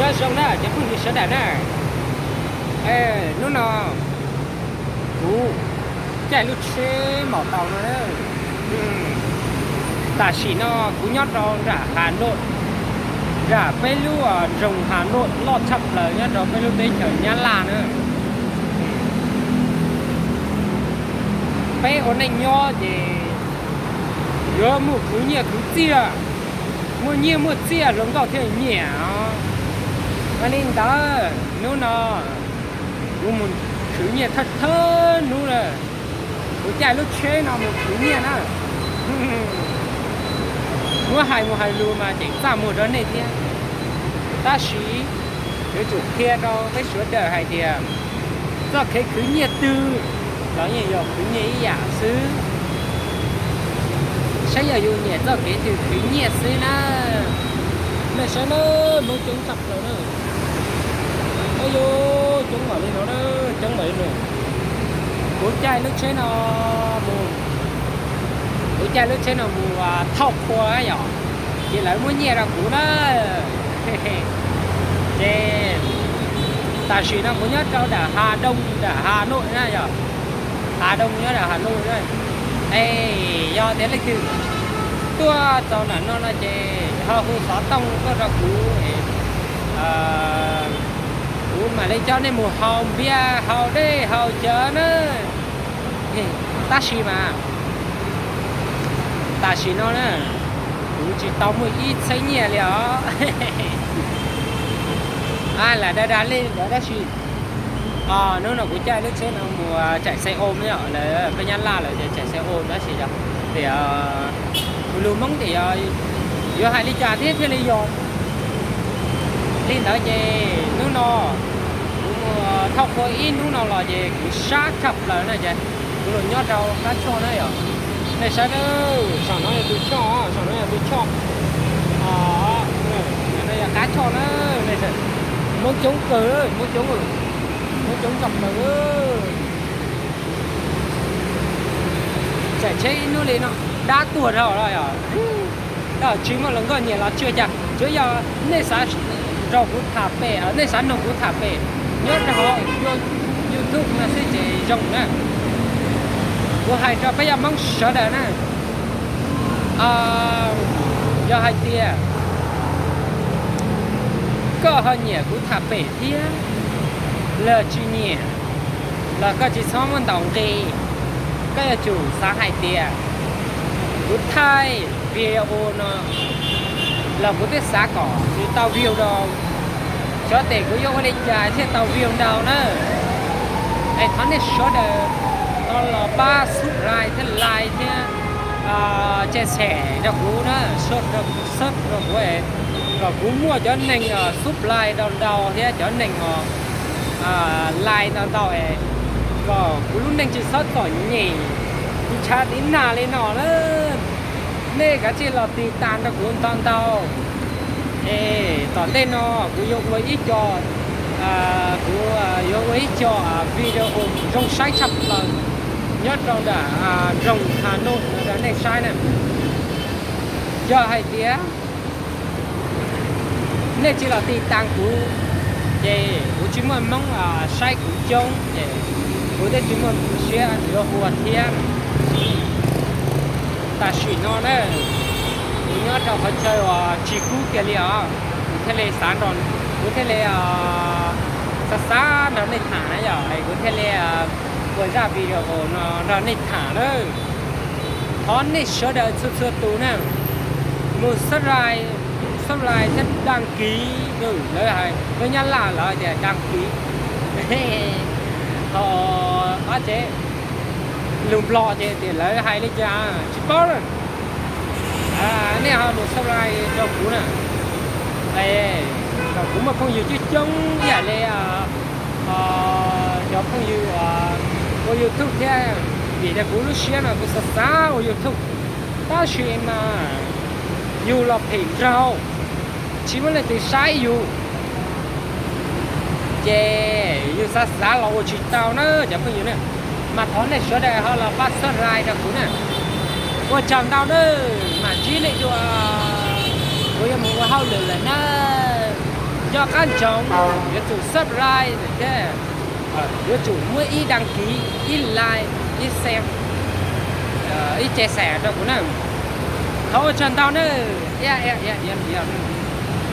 Nyob zoo na cov phooj ywg sawv daws na, hnub no kuv caij lub tsheb maum taus no na. Tam sim no kuv nyob rau nram Has Nuj, nram peb lub nroog Has Nuj loj tshaj plaws nyob rau peb lub teb chaws Nyab Laj na. Peb ua neej nyob ces yuav muaj khwv nyiaj khwv txiaj, muaj nyiaj muaj txiaj hluas nkauj thiaj nyiam os. Yog li ntawd hnub no kuv mus khwv nyiaj thawj thawj hnub na. Kuv caij lub tsheb no mus khwv nyiaj na. Muab hais mus hais lus mas tseem txaj muag rau nej thiab. Tab sis yuav tsum qhia rau peb sawv daws hais tias txoj kev khwv nyiaj twg los yeej yog khwv nyiaj ib yam xwb, saib yog yus nyiam txoj kev twg khwv nyiaj xwb na. Nej saib na, Hmoob coob tshaj plaws na. Au yus, coob mam li no na, coob mam li no. Kuv caij lub tsheb no mus, kuv caij lub tsheb no mus thauj qhua yom, ces lawv muab nyiaj rau kuv na. Ces tam sim no kuv nyob rau nram Has Dooj, nram Has Nuj na yom. Has Dooj nyob nram Has Nuj na. Es yog tias leej twg tuaj txog nram no no ces ho hu xov tooj tuaj rau kuv, kuv mam li coj nej mus haus npias haus dej haus cawv na. Tab sis mas tam sim no na, kuv tsis tau muaj ib txhiab nyiaj li os. Lam dag dag li ntawd tab sis hnub no kuv caij lub tsheb no mus tsaim xe ôm yom, lawv peb Nyab Laj lawv tias tsaim xe ôm tab sis yog tias lus Hmoob tias yuav hais li cas thiab thiaj li yog. Li ntawd ces hnub no kuv mus thauj qhua ib hnub no los ces kuv sab tshaj plaws na ces kuv los nyob rau qab choj na yom. Nej saib na, saum no yog tus choj, saum no yog tus choj, no yog qab choj na. Hmoob coob kawg, Hmoob coob, Hmoob coob tshaj plaws. Tsaim tsheb ib hnub li no dab tuag dhau lawm yom. Tsis muaj hluas nkauj nyiam los tsis ua cas, tsuav yog nej xav nrog kuv tham pem, nej xav nrog kuv tham pem nyob rau hauv YouTube no xwb ces zoo na. Kuv hais rau peb yog Hmoob sawv daws na, yog hais tias koj ho nyiam kuv tham pem thiab los tsis nyiam los koj tsis txhob muab ntaus nqi. Koj yuav tsum xav hais tias kuv thaij video no los kuv twb xav kom tau view rau, xyov tes kuv yuav ua li cas thiaj tau view ntau na. Es thov nej sawv daws ho los pab subscribe thiab like thiab share share rau kuv na, sub rau kuv, kom kuv muaj cov neeg subscribe ntau ntau thiab cov neeg like ntau ntau es kom kuv lub neej tsis txhob txom nyem, tsis tshav tiv nag li no na. Nej kav tsij los tiv tas rau kuv ntau ntau. Es tom ntej no kuv yuav ua ib co, kuv yuav ua ib co video zoo saib tshaj plaws nyob rau nram nroog Has Nuj no rau nej saib na. Yog hais tias nej tsis los tiv tas kuv, ces kuv tsis muaj Hmoob saib kuv coob, ces kuv twb tsis muaj siab yuav ua thiab. Tam sim no na, kuv nyob rau qhov chaw uas tsis kub kiag li os, kuv thiaj li xav nrog, kuv thiaj li xav xav nrog nej tham na yom, kuv thiaj li ua zaj video no nrog nej tham na. Thov nej sawv daws txhua txhua tus na, mus subscribe, subscribe thiab đăng ký, lawv hais, lawv Nyab Laj lawv tias đăng ký, ho ob tsev lus Nplog ces tias lawv hais li cas tsis paub na. Nej ho mus subscribe rau kuv na, kom kuv muaj phooj ywg coob coob ib yam li cov phooj ywg ua YouTube thiab, vim tias kuv lub siab no kuv xav xav ua YouTube, tab sis mas yus los phem nraug, tsis muaj leej twg saib yus, ces yus xav xav los ua tsis tau na cov phooj ywg na. Mas thov nej sawv daws ho los pab subscribe rau kuv na. Ua tsaug ntau na, mam ntsib nej dua, kuv yuav mus ua hauj lwm lawm na. Nco qab ntsoov yuav tsum subscribe thiab yuav tsum muab ib đăng ký, ib like, ib share, ib chia sẻ rau kuv na. Thov ua tsaug ntau nawb.